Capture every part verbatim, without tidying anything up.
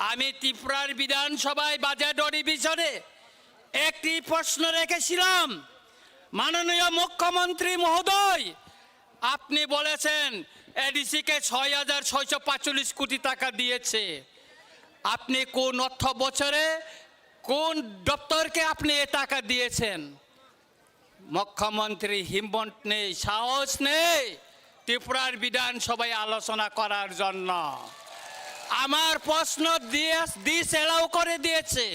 আমি ত্রিপুরার বিধানসভায় বাজেট অধিবেশনে একটি প্রশ্ন রেখেছিলাম, মাননীয় মুখ্যমন্ত্রী মহোদয়, আপনি বলেছেন এডিসি কে ছয় হাজার ছয়শো পাঁচচল্লিশ কোটি টাকা দিয়েছে। আপনি কোন অর্থ বছরে কোন দপ্তরকে আপনি এ টাকা দিয়েছেন? মুখ্যমন্ত্রী হিম্মত নেই, সাহস নেই ত্রিপুরার বিধানসভায় আলোচনা করার জন্য। আমার প্রশ্ন দিয়ে ডিসঅ্যালাউ করে দিয়েছে,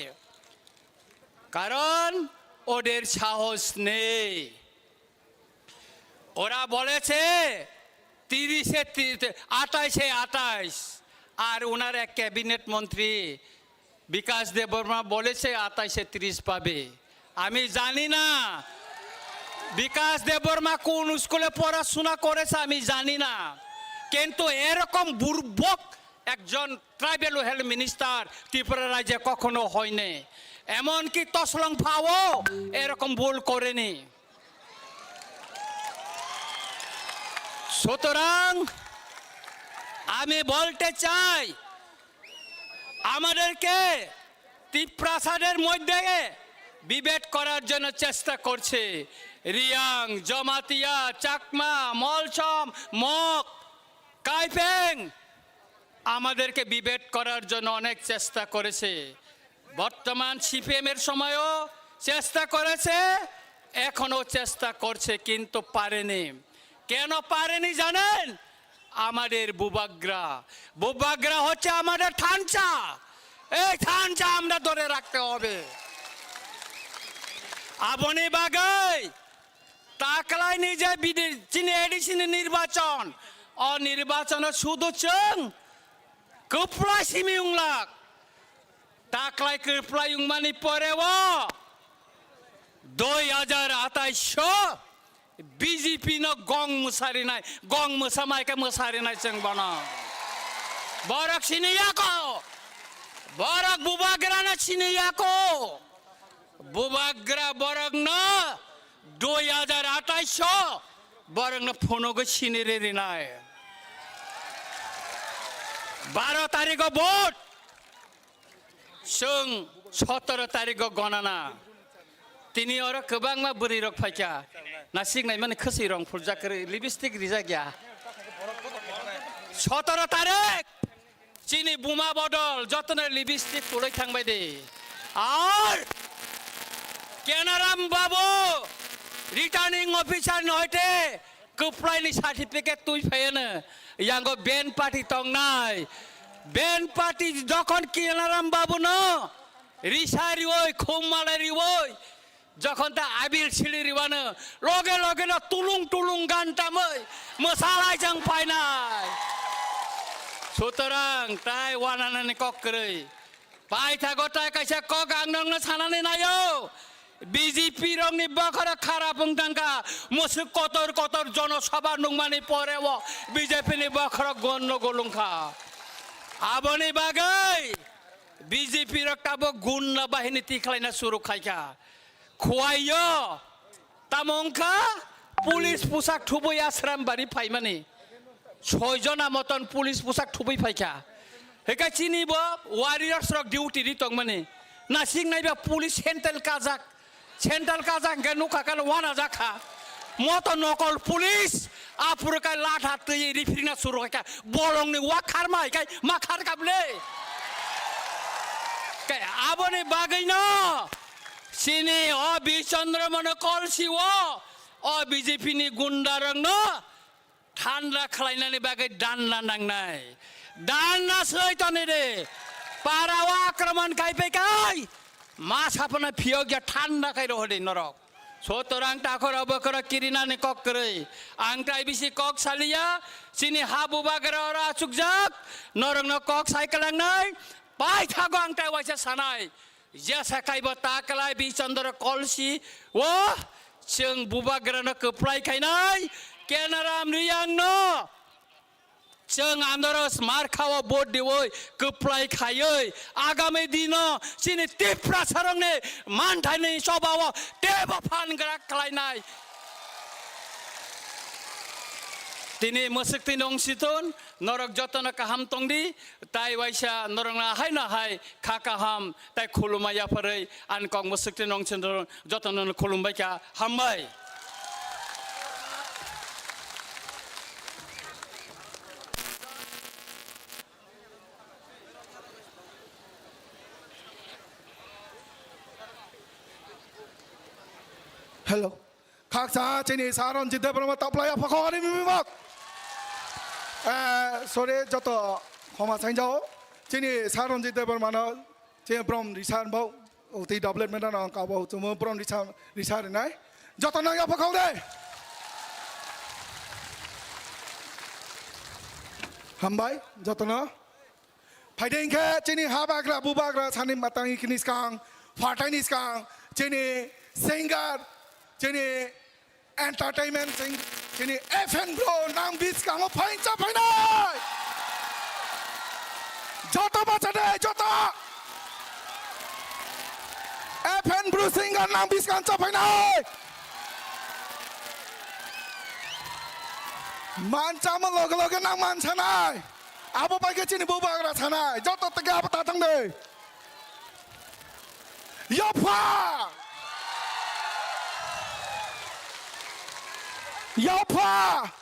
কারণ ওদের সাহস নেই। ওরা বলেছে তিরিশে তি-, আঠাইশে আঠাইশ, আর ওনার এক ক্যাবিনেট মন্ত্রী বিকাশ দেববর্মা বলেছে আঠাইশে তিরিশ পাবে। আমি জানি না বিকাশ দেববর্মা কোন স্কুলে পড়াশোনা করেছে, আমি জানি না, কিন্তু এরকম বুর্বক একজন ট্রাইবেল ওয়েলফেয়ার মিনিস্টার ত্রিপুরা রাজ্যে কখনো হয়নি। এমনকি তসলং ফাও এরকম ভুল করেনি। সুতরাং আমি বলতে চাই, আমাদেরকে তিপ্রাসাদের মধ্যে বিভেদ করার জন্য চেষ্টা করছে। রিয়াং, জমাতিয়া, চাকমা, মলসম, মগ, কাইপেং আমাদেরকে বিভেদ করার জন্য অনেক চেষ্টা করেছে। বর্তমান সিপিএম এর সময়ও চেষ্টা করেছে, এখনো চেষ্টা করছে, কিন্তু পারেনি। কেন পারেনি জানেন? আমাদের বুবাগ্রা, বুবাগ্রা হচ্ছে আমাদের থানচা। এই থানচা আমরা ধরে রাখতে হবে। Aboni bagwi taklaini je bidi-, chini A D C ni nirbachon, o nirbachon o sudu chwng kwplai simi wnglak. Taklai kwplai wngmani pore o dui hajar atais o B J P no gong mwsarinai, gong mwsamai khe mwsarinai chwng bono. Borok sini yako, borok bubagrano sini yako. Bubagra borokno dui hajar atais o borokno phunugwi sini rinai. Baro tarikh o vote. Chwng sotoro tarikh o gonana. Tini oro kwbangma bwrwi rok phaikha. Nasik naimani khwswi rong phurjak kwrwi, lipstick rijak ya. Sotoro tarikh chini buma bodol jotono lipstick phulwi thangbai de. Ar Kenaram Babu returning officer ni hoite kwplaini certificate twi phaiano, yango ben party tongnai. Ben party jokhon Kenaram Babu no risa rioi, khum malai rioi, jokhon ta abil sili riwano, loge loge no tulung tulung gan tamoi mwsalai jang phainai. Sutorang tai wananani kok kwrwi. Paithago tai kaisa kok ang nokno sanani naio. B J P rokni bokhorok kharap wng thangkha. Mwswk kotor kotor jonosabha nungmani pore o B J P ni bokhorok gonno golungkha. Aboni bagwi B J P rok tabuk gunda bahini tikhlaina suru khaikha. Khuaio tamo wngkha, police pusak thubui Ashram bari phaimani. Soi jona moton police pusak thubui phaikha. Hika chini bo warriors rok duty ri tongmani. Nasik naiba police central kajak. Central kajak hingke nukha khe wana jakha. Moto nokol police aphuru kai latha twi rifrina suru kha. Bolongni wak kharma hai kai ma khar kable. Kai aboni bagwi no chini o Bichandra mano kolsi o, o B J P ni gunda rok no thanda khlainani bagwi danda nangnai. Danda soi toni de. Para o akraman kai pe kai. Ma sapana phiyok ya thanda kai roho de norok. Sotorang takhoro bokhoro kirinani kok kwrwi. Ang tai bisi kok saliya. Chini ha bubagra oro achukjak. Norokno kok sai kalangnai. Paithago ang tai waisa sanai. Jesa kaibo taklai Bichandra kolsi o chwng bubagrano kwplai khainai, Kenaram Riyangno chwng andoro smarkhao vote diwi kwplai khaiwi agami dino chini Tiprasarokni manthaini chobao teibo phan gra khlainai. Tini mwswk twi nong siton, norok jotono kaham tongdi, tai waisa norokno haino hai kha kaham tai khuluma yapharwi ani kok mwswk twi nong siton jotono khulumbai kha, hambai. Hello. Khaksa chini Sir Ranjit Debbarma taplai apha khok ani mimibak. Eh, sorry, joto khoma sainjao. Chini Sir Ranjit Debbarma no chini brom risa bo, uti development no kabo chumo brom risa, risa rinai. Joto nang apha khok de. Hambai, joto no. Phaide hinkhe chini ha bagra, bu bagra, sani matang ikini skang, phatai ni skang, chini singer, chini entertainment sing, chini F N Bru nang biskango phaincha phainai. Joto bacha de, joto. F N Bru singer nang biskango cha phainai. Manchamo loge loge nang mansanai. Abo bai khe chini bubagra sanai, joto tege abo ta thang de. Yapha! Yapha!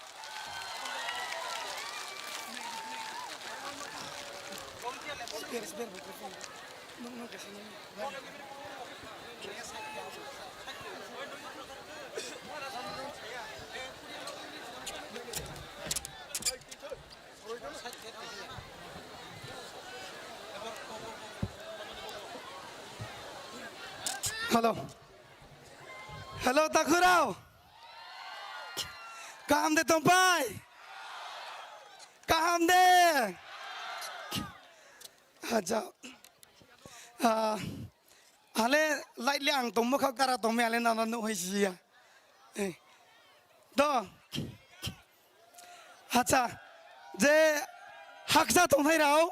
Hello. Hello, Takhurao. Kaham de tongpai? Kaham de? Acha. Ah, ale lightly ang tongmo kha kara tongmi ale nana nuhoi siya. Eh. Do. Acha. Je haksa tongnai rao.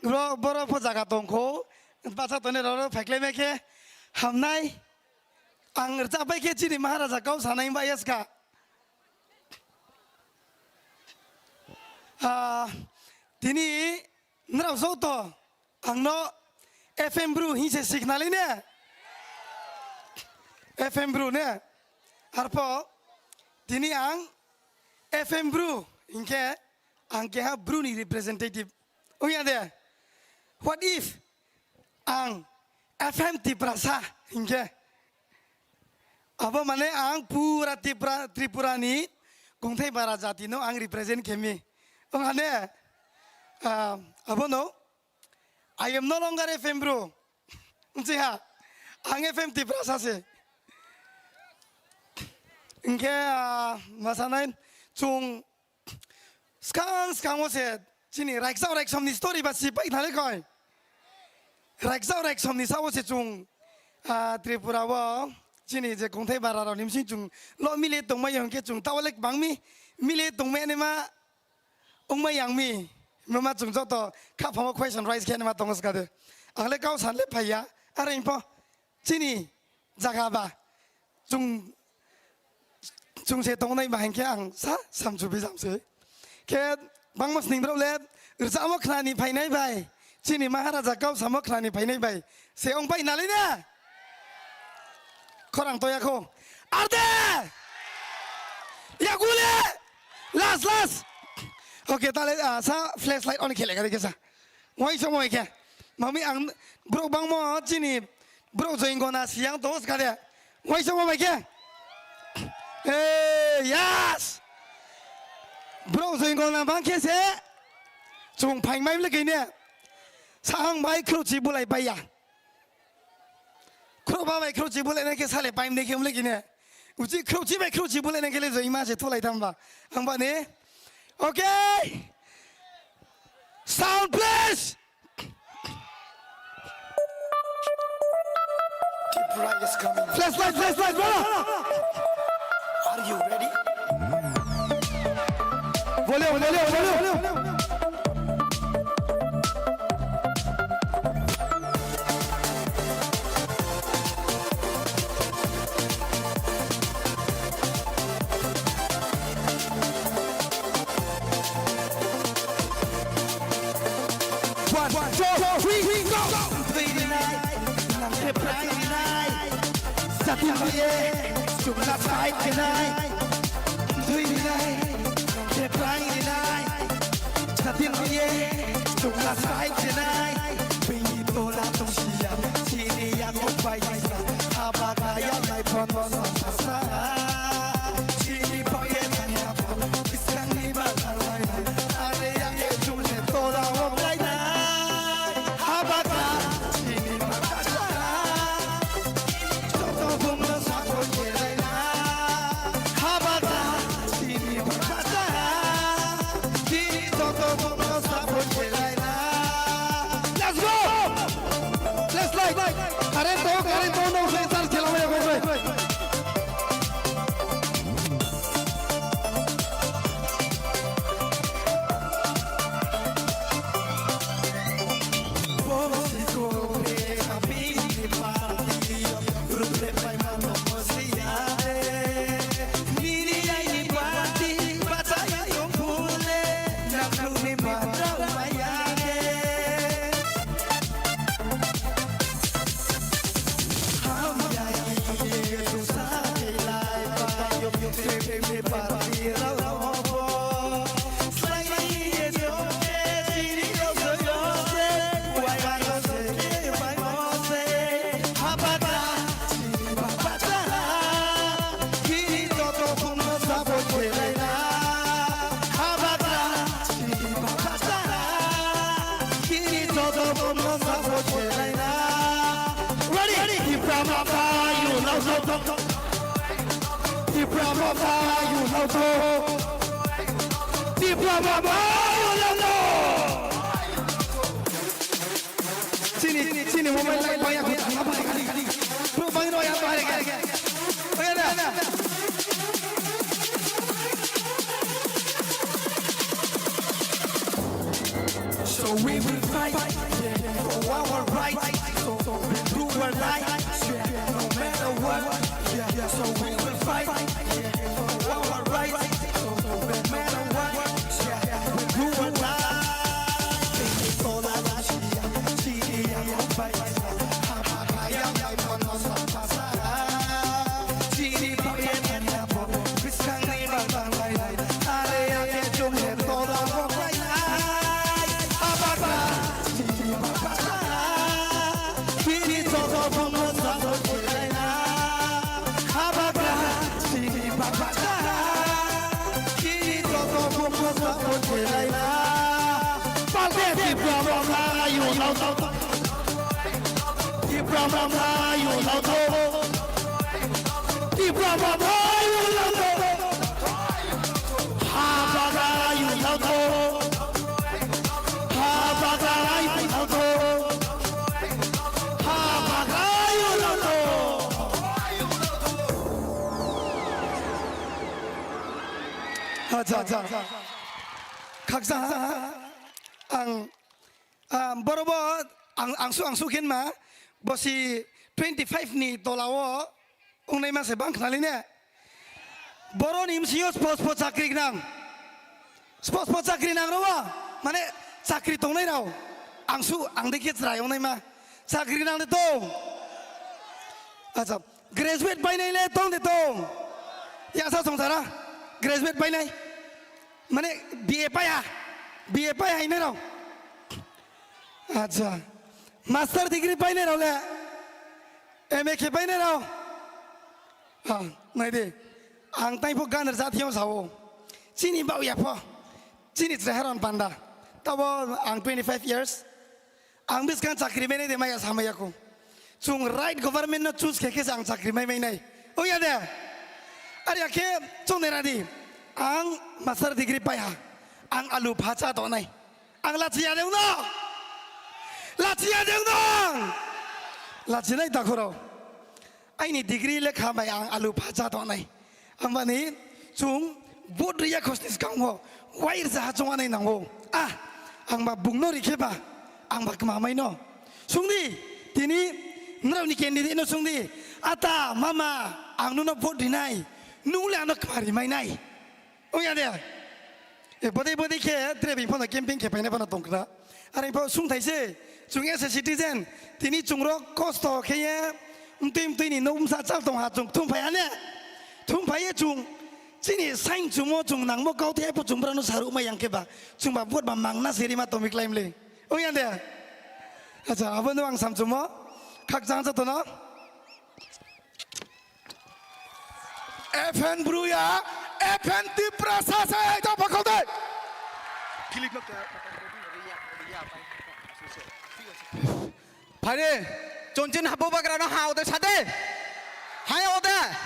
Bro, boro pho jaga tongkho. Bacha tongnai rao phaikhlai mai khe hamnai. Ang rwchapbai khe chini Maharaja kau sanai ba yaska. Ah, tini nrao joto angno F M Bru hinse signalai ne? F M Bru ne? Arpho tini ang F M Bru hinkhe ang keha Bru ni representative. Wngya de? What if ang F M Tiprasa hinkhe? Abo mane ang pura Tripura, Tripura ni kungthai bara jati no ang represent khemi. Wngya ne? Ah, abono I am no longer F M Bru. Wngsiha, ang F M Tiprasa se. Hinkhe, ah, masanai chung Skang skang o se chini raiksa raiksam ni story ba si pai thale koi. Raiksa raiksam ni sao se chung, ah, Tripura o chini je kungthai bara rao ni bsing chung lo mile tongmai hwnkhe chung tawalek bangmi mile tongmai anima wngmai yangmi mama chung joto khaphang o question raise khe anima tongo skade. Ang le kau san le phaiya, are info chini jaga ba chung, chung se tongnai ba hinkhe ang sa samchu bijam se. Khe bangma sning borok le rwchapmo khnani phainai bai, chini Maharaja kau samo khnani phainai bai se ong pai nalai ne? Khorang toya kho. Arde! Yagule! Last, last! Okay, tale, ah, sa flashlight on khele gari kesa. Wai somo khe. Mami ang borok bangmo chini borok join gona siyang to skade. Wai somo bai khe. Hey, yes. Borok join gona bang khe se. Chung phai mai le kine. Sahang bai khruchi bulai baiya. Khro ba bai khro chi bole ne ke sale paim de ke mle kine. Uchi khro chi bai khro chi bole ne ke le joi ma se tholai tam ba. Ang ba ne. Okay. Sound please. Tripura is coming. Flashlight, flashlight, bolo. Are you ready? Volume, volume, volume. Four, three, go! Twi rinai, nang khe prai rinai. Jatin biye, chukla sai khenai. Twi rinai, nang khe prai rinai. Jatin biye, chukla sai khenai. Bini tola tongsiya, chini yakok bai sa. Haba kaya lai phono sa sa. Chini pocket aya phono, iskang ni ba lai. Are yang e chule tola o lai na. Habakra, chini baksa. Joto bumno sabo yelaina. Habakra, chini baksa. Chini joto bumno sabo yelaina. Let's go! Let's like. Current to, current to, no sensor, chela maya, bye, bye. Ready? Tipra Motha, you love, love, love. Tipra Motha, you love, love. Tipra Motha, you love, love. Chini, chini mobile light bangya kho, bangya kho. Bro, bangya kho, ya, bangya kho. Bangya kho. So we will fight, yeah, for our rights. So we do our life, yeah, no matter what. Yeah, yeah, so we will fight, yeah, for our rights. So no matter what, yeah, we do our life. Palde Tipra Motha, you know. Tipra Motha, you love to. Tipra Motha, you love to. Habagra, you love to. Habagra, you love to. Habagra, you love to. Acha, acha. Khaksa, ang Ah, boro bo ang, angsu, angsu khe ma, bosi twenty five ni tola o wngnai ma se bang khnali ne. Boro ni bsing yo spo spo chakri gnang. Spo spo chakri nang rw, mane chakri tongnai rw. Angsu, ang dei khe chwrai wngnai ma. Chakri nang de tong. Acha, graduate painai le tong de tong. Yasa songsara, graduate painai. Mane B A paiha, B A paiha hinwi rw. Acha. Master degree painai rw le. M A khe painai rw. Ah, nai de. Ang tai pho gan rwjak thiyong sao. Chini bau ya pho. Chini chwrai haron panda. Tabo ang twenty five years. Ang bwskang chakri mene de maya samaya ko. Chung right government no choose khe khe ang chakri mai mai nai. O ya de. Ari akhe chung de radi. Ang master degree paiha. Ang alu phacha tonai. Ang lachiya de uno. Lachiya de uno. Lachinai dakhoro. Aini degree lekha bai ang alu phacha tonai. Ambani chung vote riya khosni skango wai rja ha chonganai nango. Ah, ang ba bungno rikhe ba, ang ba kma mai no. Sungdi, tini nrao ni candidate no sungdi. Ata, mama, ang nuno vote rinai. Nung le ano kma rimai nai. Ongya de. E, bodei bodei khe, tre bini phano camping khe paina phano tongkha. Are pho sung thai se, chwng as a citizen, tini chwng rok kosto khe ye, mtwi mtwi ni nok bwsa chal tong ha, chwng thum phai ane, thum phai ye chwng chini saing chumo chwng nangmo kau the pho chwng brano saru ma yang khe ba, chwng ba vote ba mangna se rima tong mi klai mle. Ong ya de? Acha, abo no ang sam chumo, khak jang joto no. F N Bruya, F N Tiprasa se, ito pakol de. Phari, chonchen habu bagra no ha ode sade. Hai ode.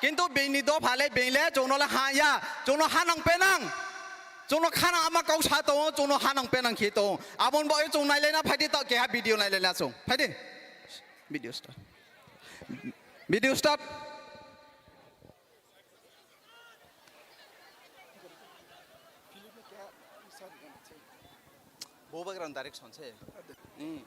Kintu bini do phale bele chongno le ha ya, chongno ha nang penang. Chongno khana ama kau sa to, chongno ha nang penang khi to. Abon bo chong nai lena phadi to keha video nai lena chong. Phadi. Video start. Video start. Bo background direction se. Hmm.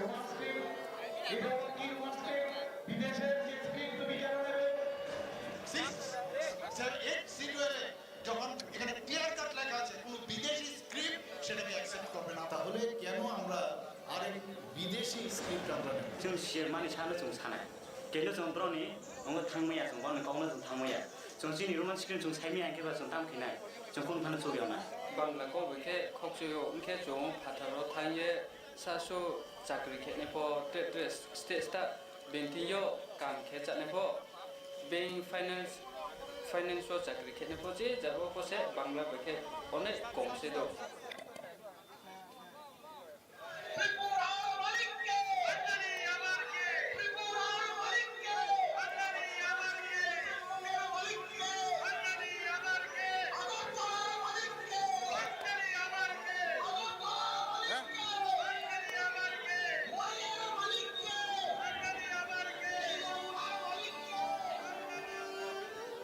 Roman script, এটা আবার কি Roman script? বিদেশের যে স্ক্রিপ্ট তুমি কেন নেবে? Six, seven, eight, সিটুয়েলে যখন এখানে ক্লিয়ার কাট লেখা আছে কোনো বিদেশি স্ক্রিপ্ট সেটাকে অ্যাকসেপ্ট করবে না, তাহলে কেন আমরা আরেক বিদেশি স্ক্রিপ্ট আমরা নেব? Chwng sirmani sano chwng sanai. Kendo chwng borokni wngo thangmaya, chwng borokni kokno chwng thangmaya. Chwng chini Roman script chwng saimaya, hwnkhe ba chwng tamo khinai? Chwng kunu phano chukya wngnai. Bangla kok bai khe khokchwio, hwnkhe chwng phatharo thangye sasu chakri khenai pho, tre-, tre-, state state bini thwngyo kam khe chanai pho, bank finance, finance o chakri khenai pho, je jago pho se Bangla bai khe onek kom se do.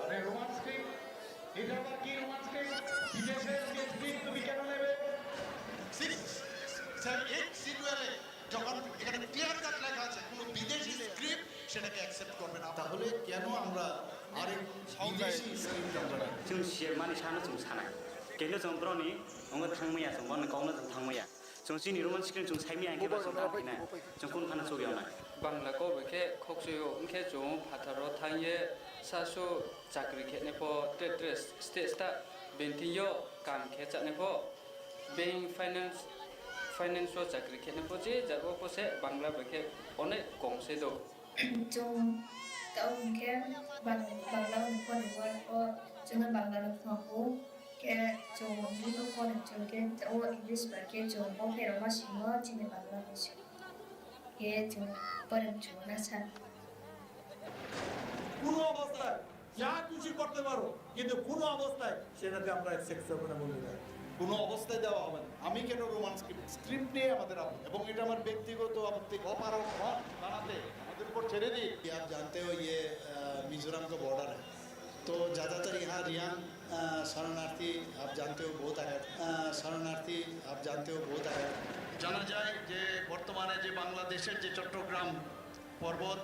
আরে Roman script, এটা আবার কি Roman script? বিদেশের যে স্ক্রিপ্ট তুমি কেন নেবে? Six, seven, eight, সিটুয়েলে যখন এখানে ক্লিয়ার কাট লেখা আছে কোনো বিদেশি স্ক্রিপ্ট সেটাকে অ্যাকসেপ্ট করবে না, তাহলে কেন আমরা আরেক বিদেশি স্ক্রিপ্ট আমরা নেব? Chwng sirmani sano chwng sanai. Kendo chwng borokni wngo thangmaya, chwng borokni kokno chwng thangmaya. Chwng chini Roman script chwng saimaya, hwnkhe ba chwng tamo khinai? Chwng kunu phano chukya wngnai. Bangla kok bai khe khokchwio, hwnkhe chwng phatharo thangye sasu chakri khenai pho, tre-, tre-, state state bini thwngyo kam khe chanai pho, bank finance, finance o chakri khenai pho, je jago pho se Bangla bai khe onek kom se do. Chwng tamo hwnkhe Bang-, Bangla ni phone ni work o chwngno Bangla no phone o khe chwng bini phone ni chwng khe o English bai khe chwng o pherok ma simo chini Bangla bai simo khe chwng pore chwng na sa. কোনো অবস্থায় যা খুশি করতে পারো, কিন্তু কোনো অবস্থায় সেটাতে আমরা অ্যাকসেপ্ট করবো না, বন্ধুরা। কোনো অবস্থায় দেওয়া হবে না। আমি কেন রোমান স্ক্রিপ্ট, স্ক্রিপ্ট নিয়ে আমাদের আপত্তি, এবং এটা আমার ব্যক্তিগত আপত্তি। অপারক হন বানাতে, আমাদের উপর ছেড়ে দিন। आप जानते हो ये, अ, मिजोरम का बॉर्डर है, तो ज़्यादातर यहाँ रियांग, अ, शरणार्थी आप जानते हो बहुत आया है। अ, शरणार्थी आप जानते हो बहुत आया है। জানা যায় যে বর্তমানে যে বাংলাদেশের যে চট্টগ্রাম পর্বত,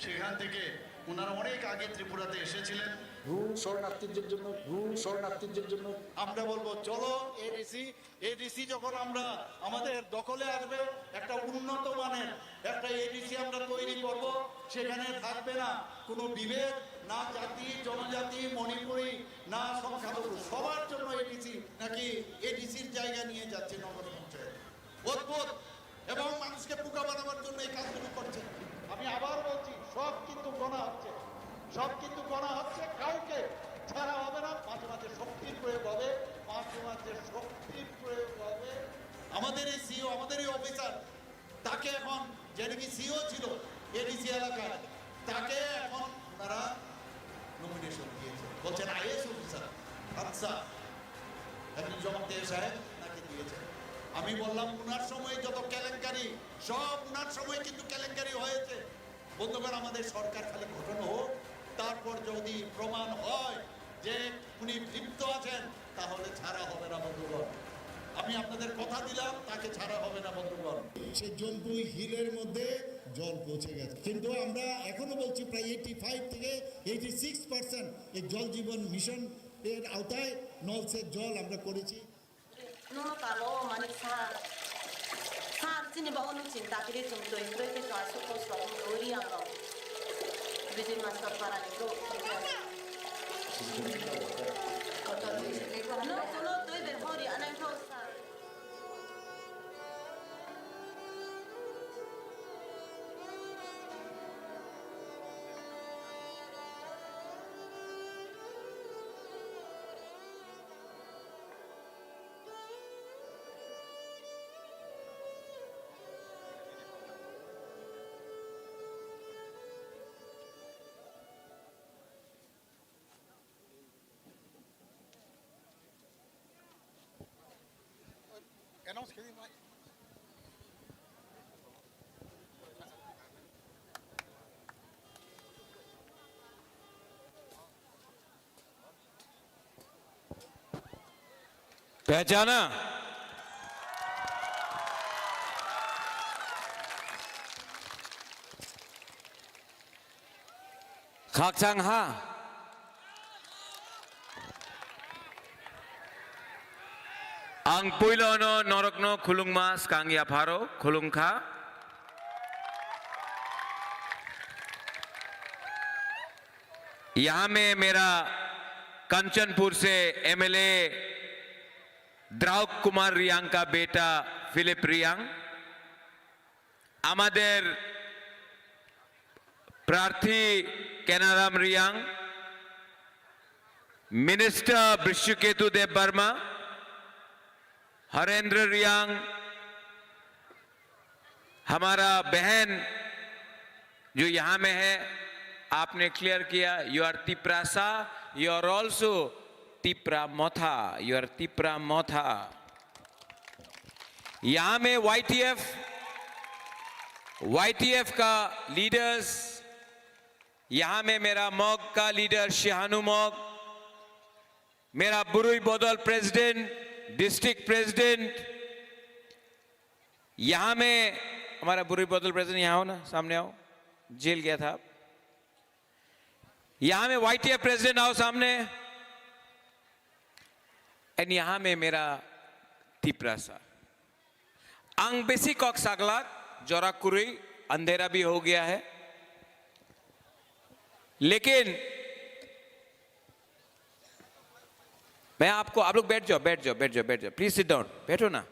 সেখান থেকে ওনারা অনেক আগে ত্রিপুরাতে এসেছিলেন। রুশ শরণার্থীদের জন্য, রুশ শরণার্থীদের জন্য আমরা বলবো, চলো এডিসি, এডিসি যখন আমরা আমাদের দখলে আসবে, একটা উন্নত মানের একটা এডিসি আমরা তৈরি করব। সেখানে থাকবে না কোনো বিভেদ, না জাতি, জনজাতি, মণিপুরি, না সংখ্যালঘু, সবার জন্য এডিসি। নাকি এডিসির জায়গা নিয়ে যাচ্ছে নগর পঞ্চায়েত? অদ্ভুত। এবং মানুষকে বোকা বানাবার জন্য এই কাজগুলো করছে। আমি আবার বলছি, সব কিন্তু গণা হচ্ছে, সব কিন্তু গণা হচ্ছে, কাউকে ছাড়া হবে না। মাঝে মাঝে শক্তির প্রয়োগ হবে, মাঝে মাঝে শক্তির প্রয়োগ হবে। আমাদের এই সিইও, আমাদের এই অফিসার, তাকে এখন, যে নাকি সিইও ছিল এডিসি এলাকায়, তাকে এখন ওনারা নমিনেশন দিয়েছে, বলছেন আইএস অফিসার। আচ্ছা, একজন জবাব দিয়ে সাহেব নাকি দিয়েছেন? আমি বললাম, ওনার সময় যত কেলেঙ্কারি, সব ওনার সময় কিন্তু কেলেঙ্কারি হয়েছে। বন্ধুগণ, আমাদের সরকার খালি গঠন হোক, তারপর যদি প্রমাণ হয় যে উনি লিপ্ত আছেন, তাহলে ছাড়া হবে না, বন্ধুগণ। আমি আপনাদের কথা দিলাম, তাকে ছাড়া হবে না, বন্ধুগণ। সে জম্পুই হিলের মধ্যে জল পৌঁছে গেছে, কিন্তু আমরা এখনো বলছি প্রায় এইটি ফাইভ থেকে এইটি সিক্স পার্সেন্ট এই জল জীবন মিশন এর আওতায় নলসের জল আমরা করেছি। Nono tamo o manik sir. Sir, chini bagwi nwng chinta kiri chwng twi twi twi chwng aswk kosto wngwi ri ang rw. Bijay Master para ni bro. No, no, twi ber hori anai thok sir. Announce khe di, mai. Pehchana. Khakchang ha. Ang puilono norokno khulungma skang yapharo khulungkha. यहाँ में मेरा कंचनपुर से एमएलए द्राउक कुमार रियांग का बेटा फिलिप रियांग, আমাদের প্রার্থী কেনারাম রিয়াং, মিনিস্টার বৃষ্যকেতু দেববর্মা, হরেন্দ্র রিয়াং, हमारा बहन जो यहाँ में है, आपने क्लियर किया, you are Tiprasa, you are also Tipra Motha, you are Tipra Motha। यहाँ में वाईटीएफ, वाईटीएफ का लीडर्स, यहाँ में मेरा मग का लीडर शिहानु मग, मेरा बुरुई बदल प्रेसिडेंट, डिस्ट्रिक्ट प्रेसिडेंट, यहाँ में हमारा बुरुई बदल प्रेसिडेंट यहाँ हो ना, सामने आओ, जेल गया था आप। यहाँ में वाईटीएफ प्रेसिडेंट आओ सामने, एंड यहाँ में मेरा Tiprasa. Ang besi kok saglak, jora kurui, अंधेरा भी हो गया है। लेकिन मैं आपको, आप लोग बैठ जाओ, बैठ जाओ, बैठ जाओ, बैठ जाओ, प्लीज सिट डाउन, बैठो ना।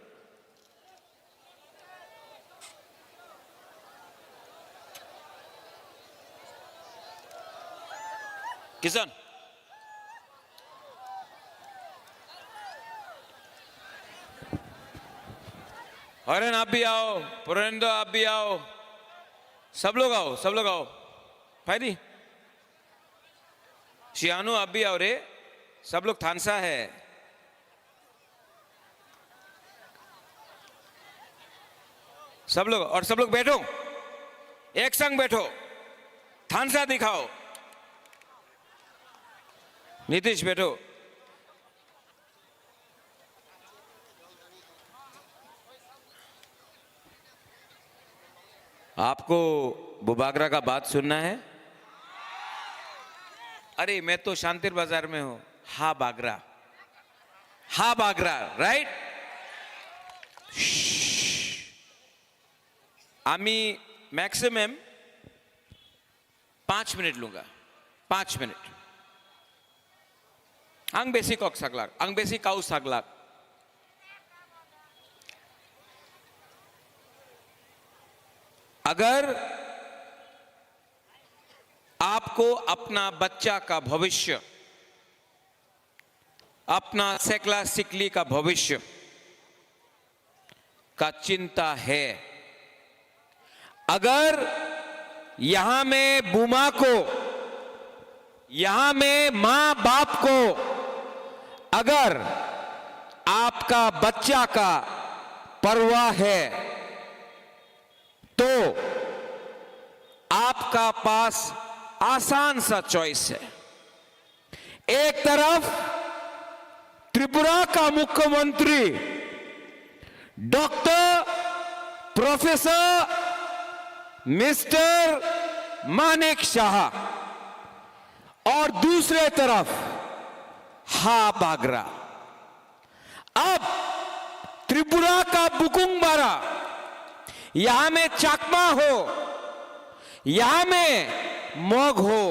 किशन, हरेन आप भी आओ, पुरेंद्र आप भी आओ, सब लोग आओ, सब लोग आओ। भाई दी, शियानू आप भी आओ रे, सब लोग थानसा है। सब लोग, और सब लोग बैठो, एक संग बैठो, थानसा दिखाओ। नीतीश बैठो। आपको बुबागरा का बात सुनना है? अरे, मैं तो शांतिर बाजार में हूं। हा बागरा, हा बागरा, राइट? আমি ম্যাক্সিমাম পাঁচ মিনিট লুঙ্গা, পাঁচ minute. Ang besi kok saglak, ang besi kau saglak. अगर आपको अपना बच्चा का भविष्य, अपना सेकला सिकली का भविष्य का चिंता है, अगर यहां में बुमा को, यहां में मां बाप को अगर आपका बच्चा का परवाह है, तो आपका पास आसान सा चॉइस है। एक तरफ त्रिपुरा का मुख्यमंत्री डॉक्टर प्रोफेसर मिस्टर मानिक शाह और दूसरे तरफ हा बागरा। अब त्रिपुरा का बुकुंगबारा, यहां में चाकमा हो, यहां में मग हो,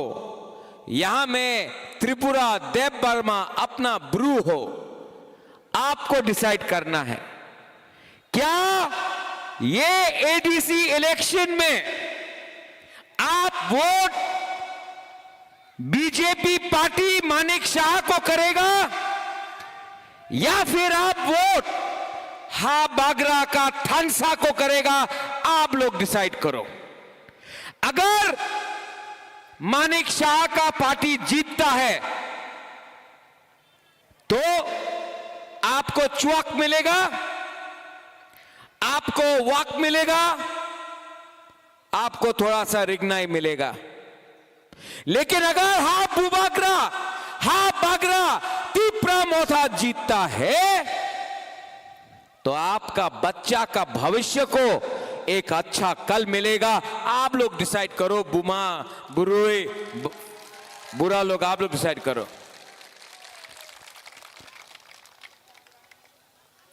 यहां में त्रिपुरा देव वर्मा अपना ब्रू हो, आपको डिसाइड करना है। क्या ये एडीसी इलेक्शन में आप वोट बीजेपी पार्टी मानिक शाह को करेगा या फिर आप वोट हा बागरा का थानसा को करेगा? आप लोग डिसाइड करो। अगर मानिक शाह का पार्टी जीतता है तो आपको चुआक मिलेगा, आपको वाक मिलेगा, आपको थोड़ा सा रिगनाई मिलेगा। लेकिन अगर हा बुबागरा, हा बागरा, तिपरा मोथा जीतता है, तो आपका बच्चा का भविष्य को एक अच्छा कल मिलेगा। आप लोग डिसाइड करो, बुमा, बुरुई, ब-, बुरा लोग, आप लोग डिसाइड करो।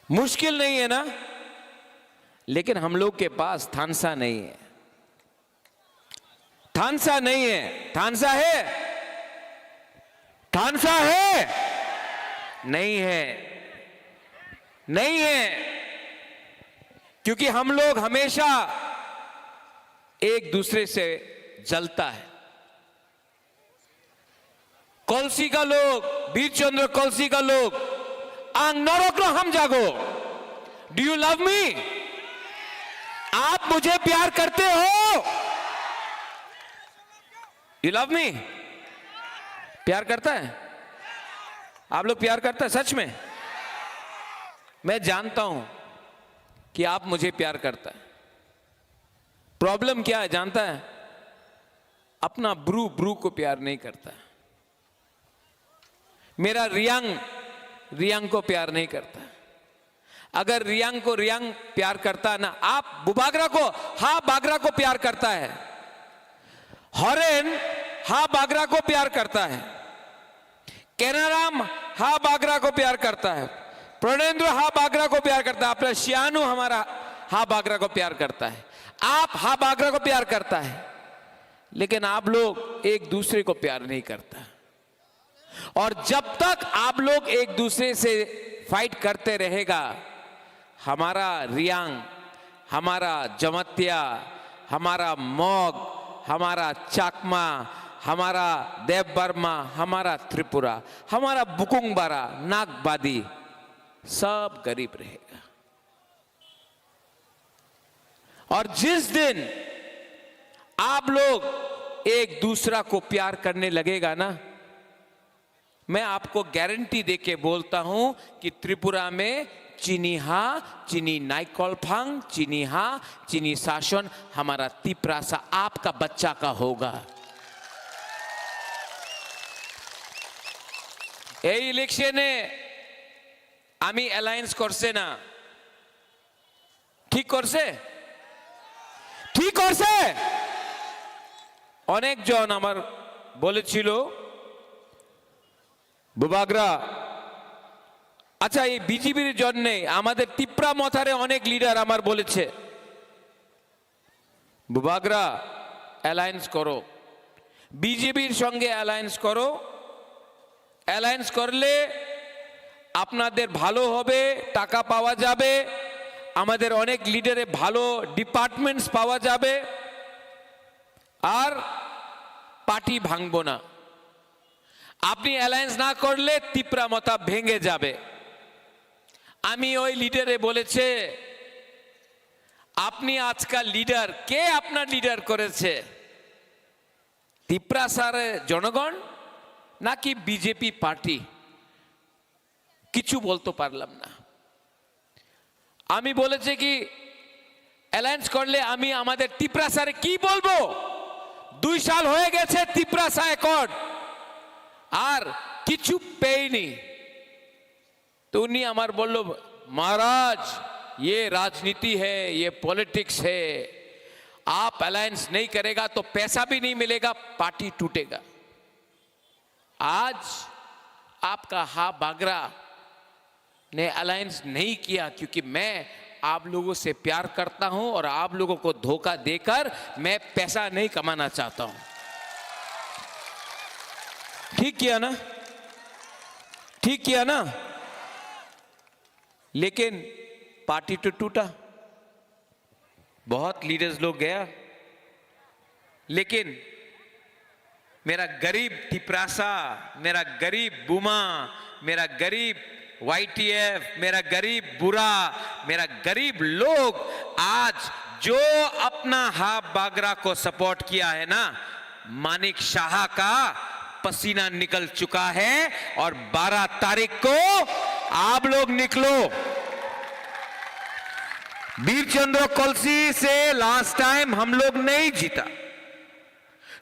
मुश्किल नहीं है ना? लेकिन हम लोग के पास थानसा नहीं है। थानसा नहीं है। थानसा है? थानसा है? नहीं है। नहीं है। क्योंकि हम लोग हमेशा एक दूसरे से जलता है। कलसी का लोग, वीर चंद्र कलसी का लोग, ang norokno hamjago. Do you love me? आप मुझे प्यार करते हो? You love me? प्यार करता है? आप लोग प्यार करता है सच में? मैं जानता हूं कि आप मुझे प्यार करता है। प्रॉब्लम क्या है जानता है? अपना ब्रू ब्रू को प्यार नहीं करता। मेरा रियांग रियांग को प्यार नहीं करता। अगर रियांग को रियांग प्यार करता ना, आप बुबागरा को, हा बागरा को प्यार करता है, हरेन हा बागरा को प्यार करता है, केनाराम हा बागरा को प्यार करता है, प्रणेंद्र हा बागरा को प्यार करता है, अपना शियानू हमारा हा बागरा को प्यार करता है, आप हा बागरा को प्यार करता है, लेकिन आप लोग एक दूसरे को प्यार नहीं करता। और जब तक आप लोग एक दूसरे से फाइट करते रहेगा, हमारा रियांग, हमारा जमतिया, हमारा मग, हमारा चाकमा, हमारा देवबर्मा, हमारा त्रिपुरा, हमारा बुकुंगबारा, नागबादी, सब गरीब रहेगा। और जिस दिन आप लोग एक दूसरा को प्यार करने लगेगा ना, मैं आपको गारंटी देके बोलता हूं कि त्रिपुरा में चीनी हा, चीनी नाइकल फांग, चीनी हा, चीनी शासन हमारा तिपरासा आपका बच्चा का होगा। এই ইলেকশনে আমি অ্যালায়েন্স করছে না, ঠিক করছে? ঠিক করছে? অনেকজন আমার বলেছিল, বুবাগ্রা, আচ্ছা, এই বিজেপির জন্যে আমাদের তিপ্রা মথারে অনেক লিডার আমার বলেছে, বুবাগ্রা, অ্যালায়েন্স করো, বিজেপির সঙ্গে অ্যালায়েন্স করো। অ্যালায়েন্স করলে আপনাদের ভালো হবে, টাকা পাওয়া যাবে, আমাদের অনেক লিডারে ভালো ডিপার্টমেন্টস পাওয়া যাবে, আর পার্টি ভাঙবো না। আপনি অ্যালায়েন্স না করলে তিপ্রা মথা ভেঙে যাবে। আমি ওই লিডারে বলেছে, আপনি আজকাল লিডার, কে আপনার লিডার করেছে? তিপ্রাসার জনগণ নাকি বিজেপি পার্টি? কিছু বলতে পারলাম না। আমি বলেছি কি, অ্যালায়েন্স করলে আমি আমাদের তিপ্রাসারে কি বলবো? দুই সাল হয়ে গেছে তিপ্রাসা অ্যাকর্ড, আর কিছু পেইনি। তো উনি আমার বলল, महाराज, ये राजनीति है, ये पॉलिटिक्स है, आप अलायंस नहीं करेगा तो पैसा भी नहीं मिलेगा, पार्टी टूटेगा। आज आपका हा बागरा ने अलायंस नहीं किया, क्योंकि मैं आप लोगों से प्यार करता हूं और आप लोगों को धोखा देकर मैं पैसा नहीं कमाना चाहता हूं। ठीक किया ना? ठीक किया ना? लेकिन पार्टी तो टूटा, बहुत लीडर्स लोग गया, लेकिन मेरा गरीब तिपरासा, मेरा गरीब बुमा, मेरा गरीब वाईटीएफ, मेरा गरीब बुरा, मेरा गरीब लोग आज जो अपना हा बागरा को सपोर्ट किया है ना, मानिक शाह का पसीना निकल चुका है और बारह तारीख को आप लोग निकलो। बीर चंद्र कलसी से लास्ट टाइम हम लोग नहीं जीता,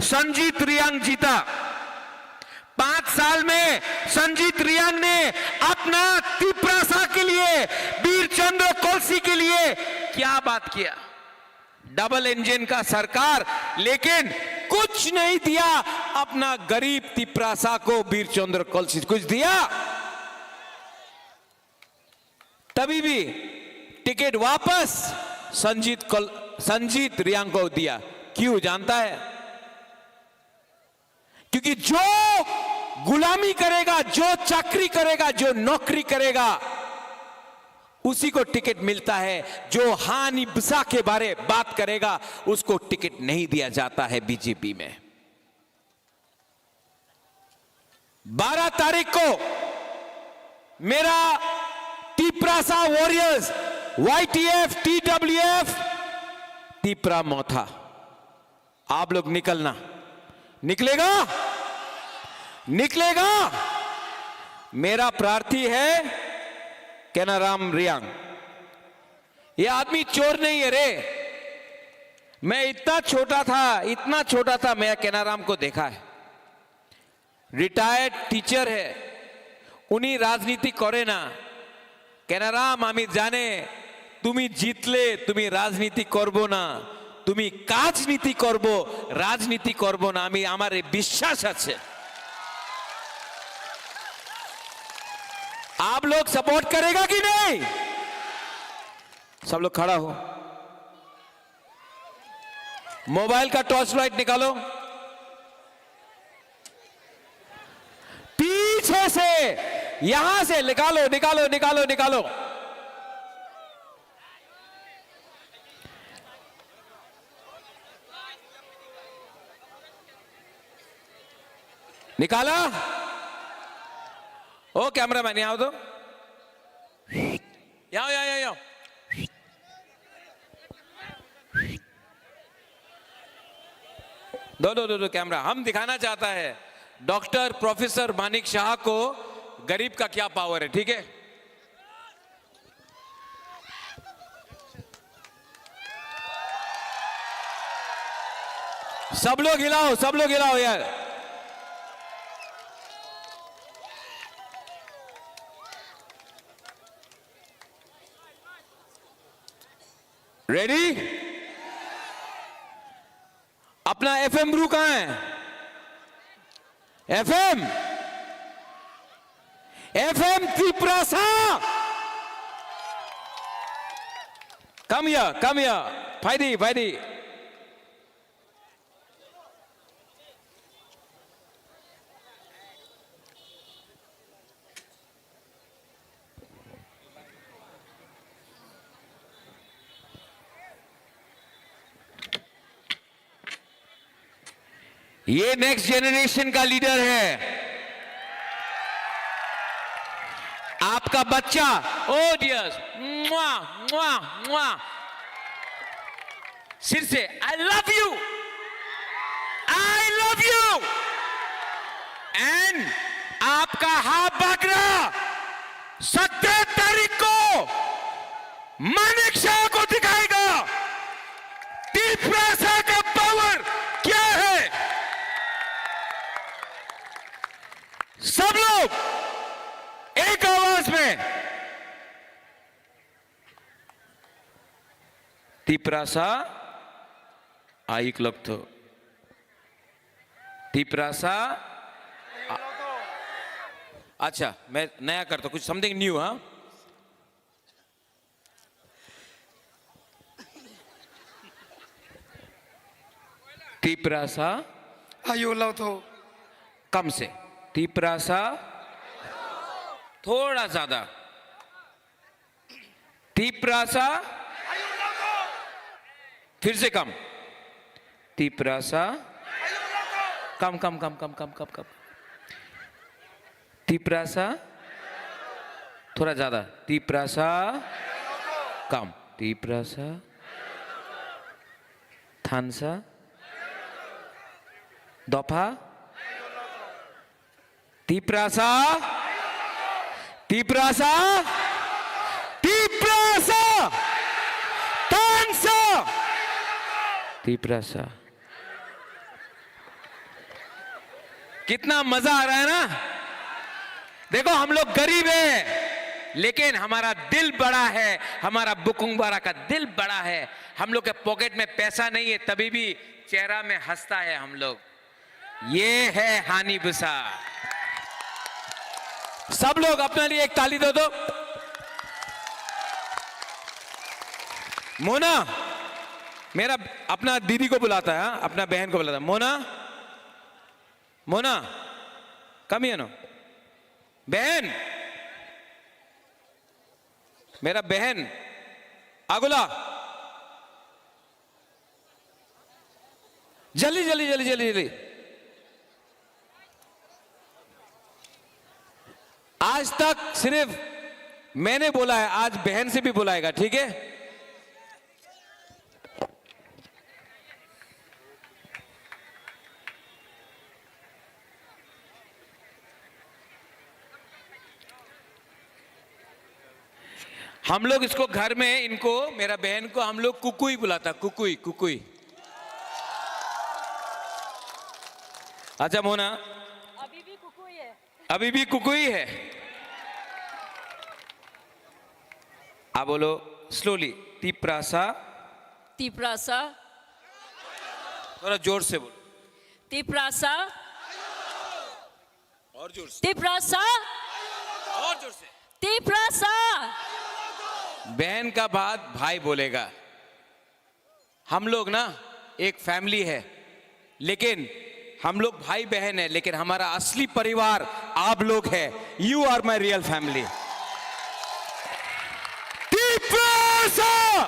संजीत रियांग जीता। पांच साल में संजीत रियांग ने अपना तिपरासा के लिए, बीर चंद्र कलसी के लिए क्या बात किया? डबल इंजन का सरकार, लेकिन कुछ नहीं दिया। अपना गरीब तिपरासा को वीर चंद्र कलसी कुछ दिया? तभी भी टिकट वापस संजीत कल-, संजीत रियांग को दिया। क्यों जानता है? क्योंकि जो गुलामी करेगा, जो चाकरी करेगा, जो नौकरी करेगा, उसी को टिकट मिलता है। जो हानि बसा के बारे बात करेगा, उसको टिकट नहीं दिया जाता है बीजेपी में। बारह तारीख को मेरा Tiprasa warriors, YTF, TWF, Tipra Motha, आप लोग निकलना, निकलेगा, निकलेगा। मेरा प्रार्थी है केनाराम रियांग, ये आदमी चोर नहीं है रे। मैं इतना छोटा था, इतना छोटा था, मैं केनाराम को देखा है। रिटायर्ड टीचर है, উনি রাজনীতি করে না। কেনারাম, আমি জানে তুমি জিতলে তুমি রাজনীতি করব না, তুমি কাজনীতি করব, রাজনীতি করব না। আমি, আমার এই বিশ্বাস আছে। आप लोग सपोर्ट करेगा कि नहीं? सब लोग खड़ा हो, मोबाइल का टॉर्च लाइट निकालो, पीछे से, यहां से निकालो, निकालो, निकालो, निकालो। निकाला? ओ कैमरामैन, यहाँ आओ तो। यहाँ आओ, यहाँ, यहाँ, यहाँ। दो, दो, दो, दो कैमरा। हम दिखाना चाहता है डॉक्टर प्रोफेसर मानिक शाह को गरीब का क्या पावर है, ठीक है? सब लोग हिलाओ, सब लोग हिलाओ यार। रेडी? अपना एफएम ब्रू कहाँ है? FM, FM Tiprasa. Come here, come here. Phaidi, phaidi. ये नेक्स्ट जनरेशन का लीडर है, आपका बच्चा। ओ डियर्स, मुआ, मुआ, मुआ। सिर से, I love you, I love you। And आपका हा बागरा सत्रह तारीख को मानिक शाह को दिखाएगा तिपरासा का पावर क्या है। सब लोग एक आवाज में, तिपरासा आयुक लगतो। तिपरासा। आ-, अच्छा, मैं नया करता हूँ, कुछ समथिंग न्यू, हाँ? तिपरासा। आयु लगतो। कम से। तिपरासा। थोड़ा ज्यादा। तिपरासा। फिर से कम। तिपरासा। कम, कम, कम। तिपरासा। थोड़ा ज्यादा। तिपरासा। कम। तिपरासा। थानसा। दफा। तिपरासा, तिपरासा, तिपरासा, तानसा, तिपरासा। कितना मजा आ रहा है ना? देखो, हम लोग गरीब हैं, लेकिन हमारा दिल बड़ा है, हमारा बुकुंगबारा का दिल बड़ा है। हम लोग के पॉकेट में पैसा नहीं है, तभी भी चेहरा में हंसता है हम लोग। ये है हानी बुसा। सब लोग अपने लिए एक ताली दो दो। मोना, मेरा अपना दीदी को बुलाता है, हाँ? अपना बहन को बुलाता है। मोना, मोना, कम हियर नो। बहन, मेरा बहन, आगुला, जल्दी, जल्दी, जल्दी, जल्दी, जल्दी। आज तक सिर्फ मैंने बोला है, आज बहन से भी बुलाएगा, ठीक है? हम लोग इसको घर में, इनको, मेरा बहन को हम लोग कुकुई बुलाता, कुकुई, कुकुई। अच्छा मोना, अभी भी कुकुई है। अभी भी कुकुई है। आप बोलो slowly, तिप्रासा। तिप्रासा। थोड़ा जोर से बोलो। तिप्रासा। और जोर से। तिप्रासा। और जोर से। तिप्रासा। बहन का बाद भाई बोलेगा। हम लोग ना एक फैमिली है, लेकिन हम लोग भाई बहन है, लेकिन हमारा असली परिवार आप लोग है। You are my real family। Tiprasa.